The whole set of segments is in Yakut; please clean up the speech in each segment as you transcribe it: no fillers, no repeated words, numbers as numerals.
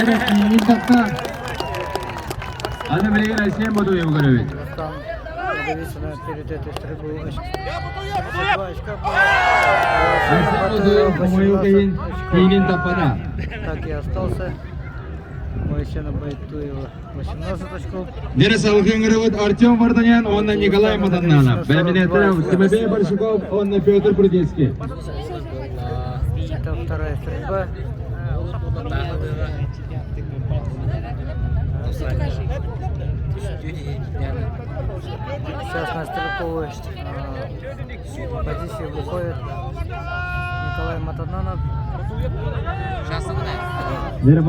Дьэрэ тииҥин тахса. Аны билигин Айсен Ботуев көрөбүт. Перед этой стрельбой Айсен Ботуев хомойуох иһин тииҥин таппата. Так и остался. Айсена Байтуева 18 очков. Дьэрэ салгыы ыҥырабыт Артем Варданян уонна Николай Матаннанов. Бэлэмнээтэ Тимофей Большаков уонна Петр Прудецкий. Это вторая стрельба. Сейчас на стрелковой позиции выходит Николай Матананов. Дьэрэ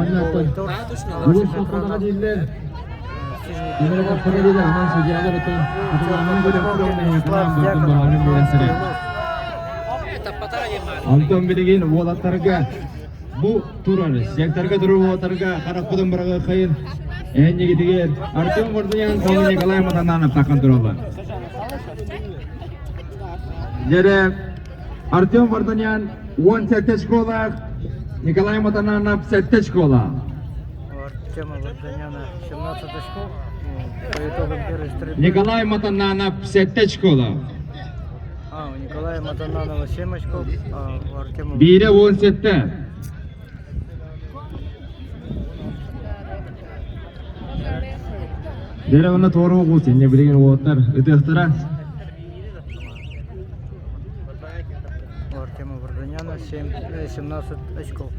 Улуус Махтанаҕа дииллэр. Онтон билигин уолаттарга бу турар секторга турар уолаттарга харахпытын быраҕыаххайын эннигитигэр Артем Варданян уонна Николай Матананов таххан тураллар. Дьэрэ Артем Варданян 17 школа, Николай Матананов 7 школа. Артема Варданяна 17 очков. По итогам первой стрельбы. Николай Матананов 7 школа. А, у Николая Матананова 7 очков, а у Артема... Биирэ 17. Дere онно туору оҕус, инне билигин уоттар ытыахтара. У Артема Варданяна 7, 17 очков.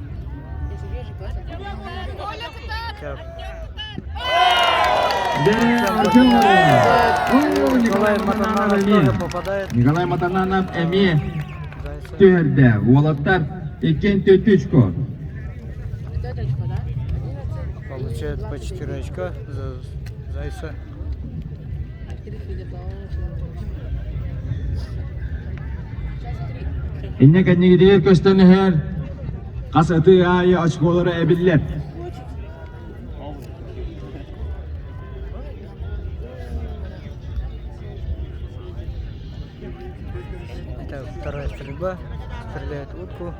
Так. Артем Николай Матананов тоже попадает. Николай Матананов эмиэ түһэрдэ. Уолаттар иккиэн түөрт очко. Получает по 4 очка за Зайца. Иннэ кэннигитигэр көстөн иһэр хас ытыы аайы очколара эбиллэр. Это вторая стрельба. Стреляет утку.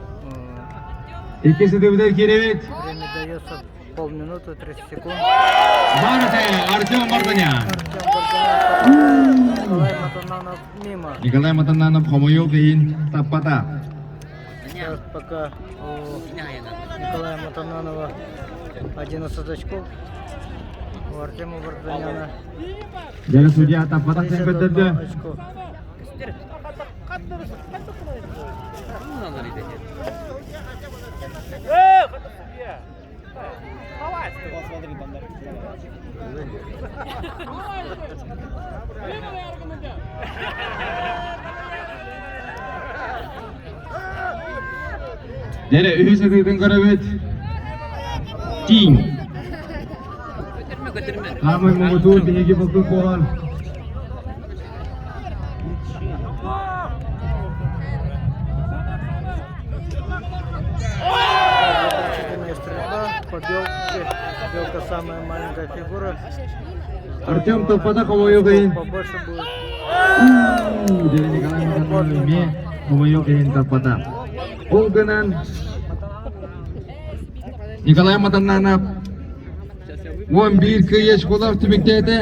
Иккис ытыыбытыгар киирэбит. Время дается полминуты, 30 секунд. Барыта Артем Варданян. Артем Варданян Николай Матананов мимо. Николай Матананов хомойуох иһин таппата. Сейчас пока у Николая Матананова 11 очков. У Артема Варданяна Дьэ судья таппатах диэн көрдөрдө. 31 очко. Дьэ үһүс ытыытын көрөбүт. Тииҥ. Хаамай муҥутуур биһиги бултук буолан Заключительная стрельба по белке. Белка самая маленькая фигура. Артем топпата хомойуох иһин. Побольше будет. Диэн Николай Михайлович эмиэ хомойуох иһин таппата. Ол гынан Николай Матаннанов 11 кыйа школав түмүктээтэ.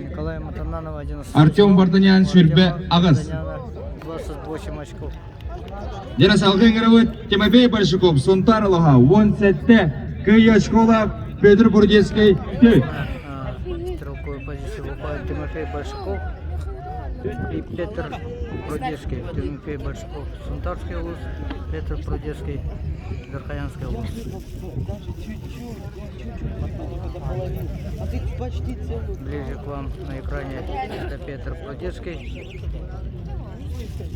Николай Матананов 11. Артем Варданян сүүрбэ аҕыс. 28 очков. Дьэ салгыы ыҥырабыт Тимофей Большаков, Сунтаар Олоһа, 17 кыйа школа Петр Бурдецкий төрт. Стрелковую позицию выходит Тимофей Большаков и Петр Прудецкий. Тимофей Большаков, Сунтарский улус, Петр Прудецкий, Верхоянский улус. Ближе к вам на экране это Петр Прудецкий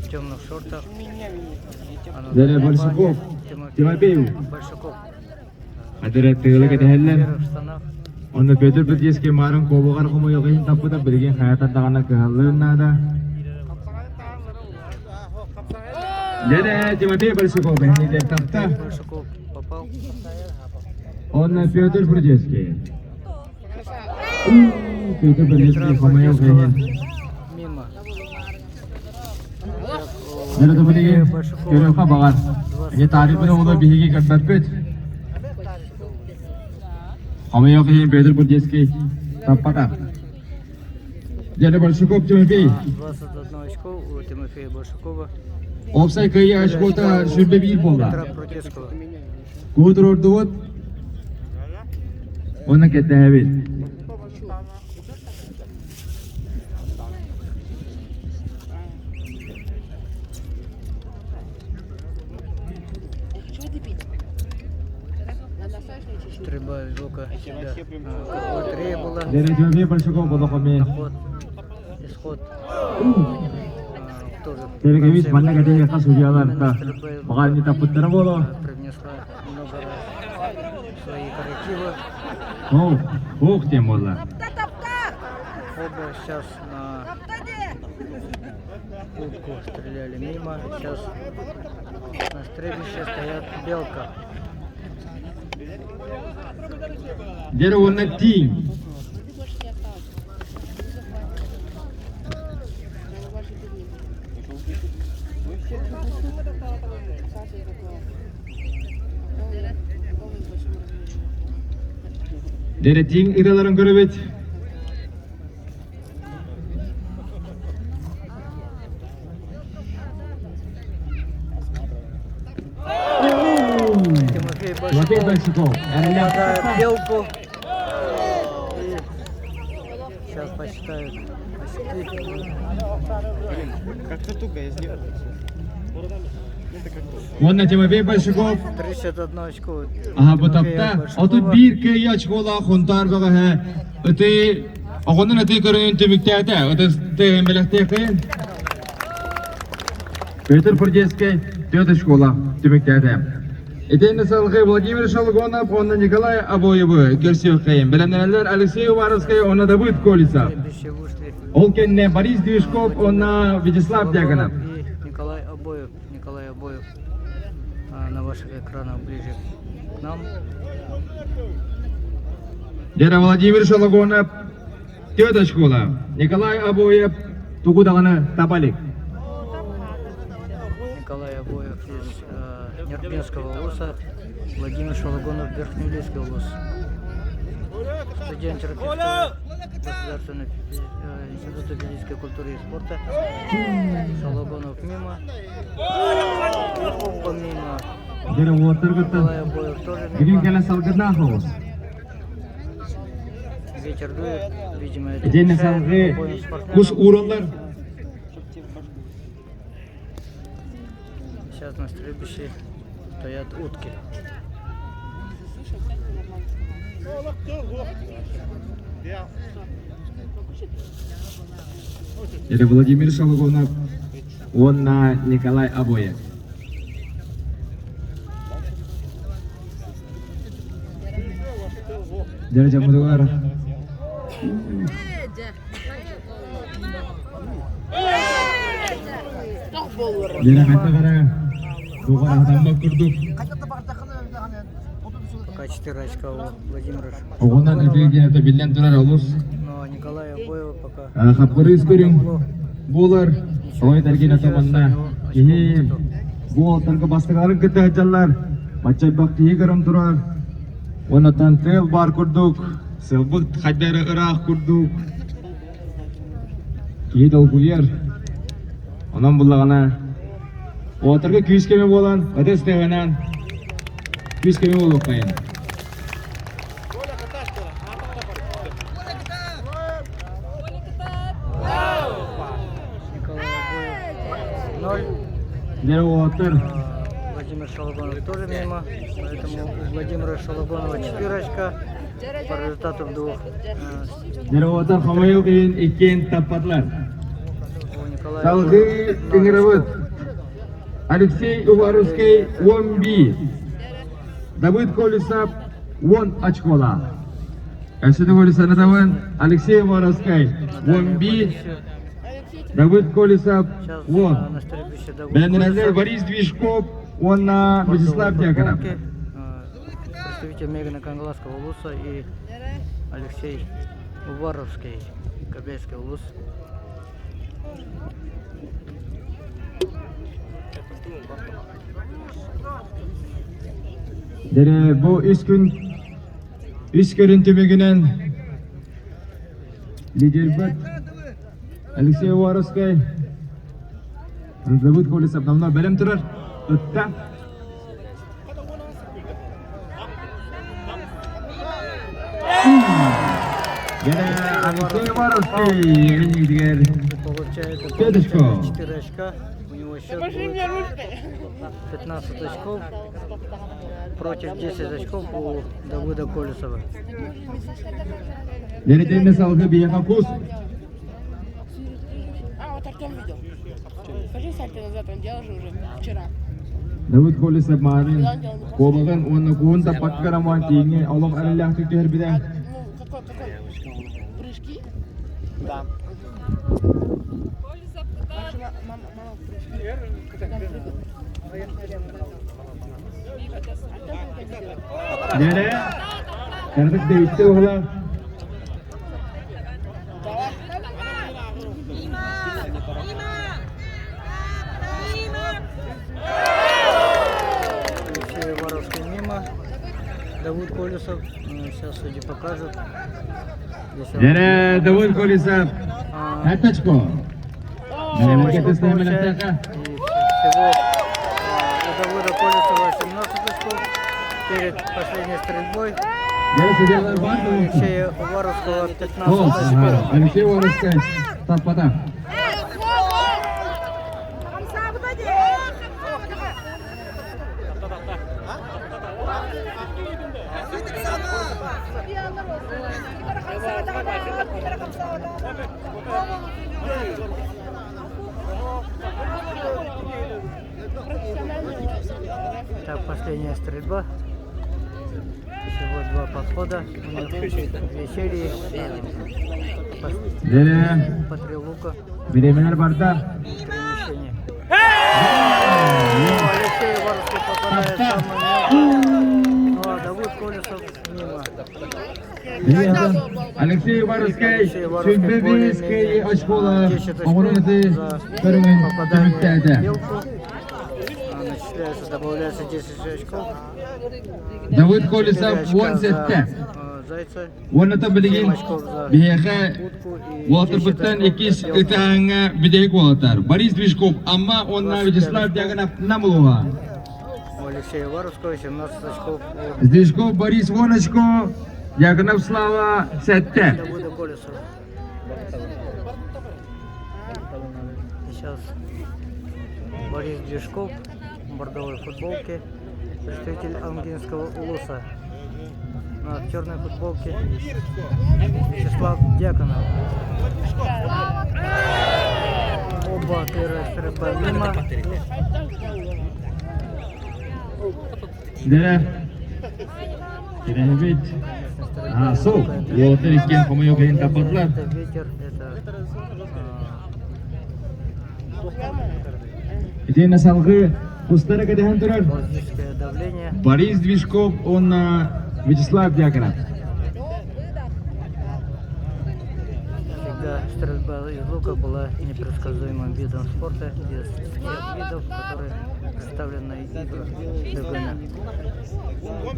в темных шортах. А на Дьэ заднем Большаков, плане Тимофей. Большаков. Адыра тыылы В кэтэһэллэр. серых штанах. Онно Петр Прудецкий маарын куобаҕар хомойуох иһин таппыта билигин хайатар даҕаны кыһаллыан наада. Дьэ Тимофей Большаков эһиилэр тапта. Большаков попал. Онно Петр Прудецкий. Петр Прудецкий хомойуох иһин. Мимо. Дьэ билигин көрүөххэ баҕар. Эмиэ таарыйбыт оҕолор биһиги көрбөппүт. Хомойуох иһин Петр Бурдецкий таппата. Дьэ, Большаков Тимофей. 21 очко у Тимофея Большакова. Уопсай кыайыы очкота 21 буолла. Петра Прудецкого. Куһу туруордубут. Уонна кэтэһэбит. Стрельба из лука всегда как лотерея была. Тимофей Большаков болохоми. Ход, исход тоже в Терегебит конце манна кэтэһиэххэ судьялар именно да стрельба из баҕар лука не таппыттара буолуо. привнесла много раз свои коррективы. Ох, ох диэн буолла. Оба сейчас на утку стреляли мимо. Сейчас на стрельбище стоят белка. Дьэ уонна тииҥ. Дьэ тииҥ ыталарын көрөбүт. Тимофей Тимофей Большаков Большаков. попадает белку. И сейчас посчитают очки. Как-то туго я сделал. Уонна Тимофей Большаков 31 очко. Аха бу Тимофея тапта. Отут Большакова. биир кыайыы очколаах Хунтаар бөҕөһө ыты оҕонун ытыы көрүҥүн түмүктээтэ. Ытыс тыаһын бэлэхтиэххин. Петр Фурдецкий түөрт очколаах түмүктээтэ. Итиэннэ салгыы Владимир Шалгонов уонна Николай Обоевы көрсүөххэйин. Бэлэмнэнэллэр Алексей Уваровскай уонна Давыд Колесов. Стрельбище вышли Ол кэннэ Борис Движков уонна Вячеслав Шалгонов Дьяконов. и Николай Обоев. Николай Обоев на ваших экранах ближе к нам. Дьэ Владимир Шалгонов түөрт очколаах. Николай Обоев тугу даҕаны таба илик. Николай Обоев из Нерпинского вуза, Владимир Шалгонов, Верхнеилийский вуз. Студент Черкесского государственного института физической культуры и спорта. Шалгонов мимо. Оба мимо. Дьэ уолаттар кытта Николай Обоев тоже бүгүн мимо. кэлэ салгыннаах оҕус. Ветер дует, видимо, это Итиэннэ мешает салгыы обоим кус спортсменам. уураллар. Сейчас на стрельбище стоят утки. Это Владимир Шалгонов уонна Николай Обоев. Дьэ дьоммутугар Дьэ хайта бара туҕар курдук Пока 4 очка у Владимира оҕонон Шалгонова. ытыы диэн биллэн турар олус Но Николая Обоева пока хаппырыыс көрүҥ табло. буолар Ничего ой не таргина случилось, у томанна него очков киһи нету. бу уолаттарга бастакыларын кытта сылдьаллар баччайбах киһи көрөн турар оннуттан тыал баар курдук сылбыт хайдары ыраах курдук киһи долгуйар онон буллаҕына уолаттарга күүс кэмэ буолан ытыс тыаһынан күүс кэмэ буолуоххайын. Николай Обоев 0. Дьэ уолаттар Владимир Шалгонов тоже мимо. Поэтому у Владимира Шалгонова 4 очка по результатам двух. Дьэ уолаттар хомойуох иһин иккиэн таппатылар. У Николая Салгыы Обоева 0 ыҥырабыт очков. Алексей К Уваровский сожалению, это 11. Давыд Колесов 10 очколаах. Өссө Санатавын Алексей Уваровскай на дальнюю 11. позицию. Давыд Колесов Сейчас 10. на стрельбище Давыд Бэлэмнэнэллэр Колесов. Борис Движков уонна Бордовой Вячеслав Дьяконов. футболке. Представитель Мегана Кангаласского улуса и Алексей Уваровский, Кобяйский улус. Дьэ бу үс күн Үс көрүн түмүгүнэн лидербит Алексей Уваровскай Давыд Колесов давно бэлэм турар. Ытта. Алексей Уваровский Получает Пять очков. 4 очка. У него счет будет 15 очков против 10 очков у Давыда Колесова. Дэритинне салгы биһиэхэ кус. А, вот Артем видел. Скажи, сальто назад, он делал же уже вчера. Давыд Колесов маарын куобаҕын уонна куһун таппакка роман тииҥҥэ олох эрэллээхтик түһэрбитэ. А, ну, какой, какой? Прыжки? Да. Вообще, мама, мама в прыжки. Когда он прыгал. Артем это делал. Дьэрэ, кыратык дэйиттэ уһула. Алексей Уваровский мимо. Давыд Колесов. Сейчас судьи покажут. Если он- Дьэрэ, Давыд Колесов. А, Сэттэ очко. семь Мэлэмэкэ очков получает. тэстэһэмэлэхтэхэ. И всего у Давыда Колесова 17 очков перед последней стрельбой. Дьэрэ, судьялар баар У буолуохтун. Алексея Уваровского 15 О, очков. Алексей Уваровскай таппата. Так, последняя стрельба. Всего два подхода. У них две серии. По, Дьэрэ, по три лука, бириэмэлэр барда. три мишени. Ну, Алексей Уваровский попадает в самую мелкую. Ну, а Давыд Колесов мимо. Алексей Уваровскай Алексей Уваровский сүүрбэ биэс более-менее очколаах 10 очков оҥорон ытыы за көрүҥүн попадание в түмүктээтэ. белку. Начисляется, добавляется 10 очков. Давыд 4 Колесов очка уон за сэттэ. зайца, Уонна билигин 7 очков за биһиэхэ утку и 10 Уолаттарбыттан очков иккис за белку. ытааҥҥа бүтэһик уолаттар. Борис Движков, Амма уонна 25 Вячеслав очков. Дьяконов Нам улууһа. У Алексея Уваровского 17 очков у Движков Борис уон очко, Дьяконов Слава сэттэ. Давыда Колесова. И сейчас Борис Движков в бордовой футболке, представитель Амгинского улуса. На черной футболке Вячеслав Дьяконов. Оба первая стрельба мимо. Дьэ, кирэһэбит. А, сол. Уолаттар иккиэн хомойуох иһин таппатылар. Это ветер, это Итиэннэ салгыы кустара кэтэһэн турар. воздушное давление. Борис Движков уонна Вячеслав Дьяконов. Всегда стрельба из лука была непредсказуемым видом спорта из тех видов, которые представлены на играх Дыгына.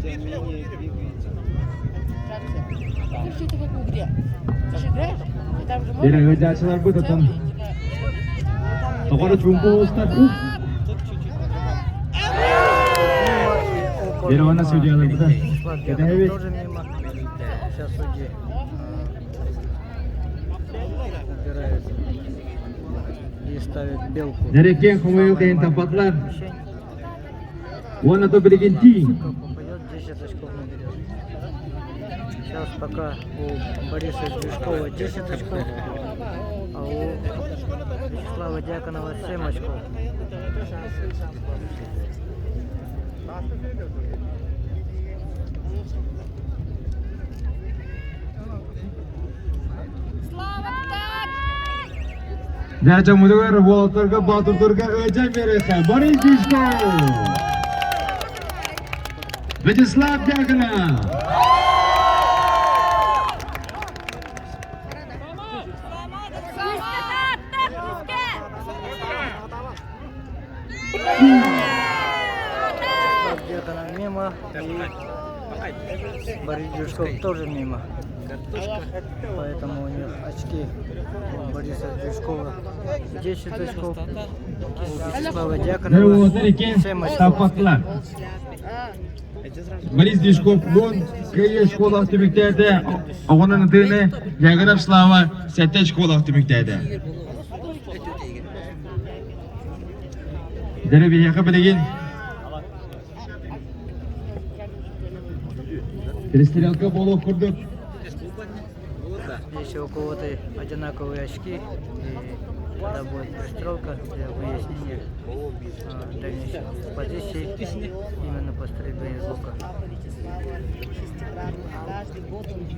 Тем менее двигается. Слушай, это как в игре. Ты же играешь, и там же Дьэрэ можно ыалдьааччыларбыт оттон целый, и тебя тоҕо чуумпу оҕустар. Тут чуть-чуть. Мимо и упор Дьэрэ уонна мимо. судьяларбыта. Вячеслав Дьяконов Кэтэһэбит. тоже мимо. Сейчас судьи убирают и ставят белку. Дьэрэ иккиэн хомойуох иһин таппатылар. Мишень. Уонна то билигин тииҥ. Как попадет, 10 очков наберет. Сейчас пока у Бориса Движкова 10 очков, а у Вячеслава Дьяконова 7 очков. Дьэ, дьоммутугар, уолаттарга, боотурдарга ыалдьан биэриэххэ. Борис Движков! Вячеслав Дьяконов! Күүскэ таатта, күүскэ! Вячеслав Дьяконов мимо. И Борис Движков тоже мимо. Поэтому у них очки у Бориса Движкова 10 очков, у Вячеслава Дьяконова Уолаттар иккиэн 7 очков. таппатылар. Борис Движков 10 кыайыы очколаах түмүктээтэ. Оҕонон ытыыны Дьяконов Слава 7 очколаах түмүктээтэ. Дьэ биһиэхэ билигин перестрелка буолуох курдук. Если у кого-то одинаковые очки, и тогда будет пристрелка для выяснения дальнейших позиций именно по стрельбе из лука. Каждый год он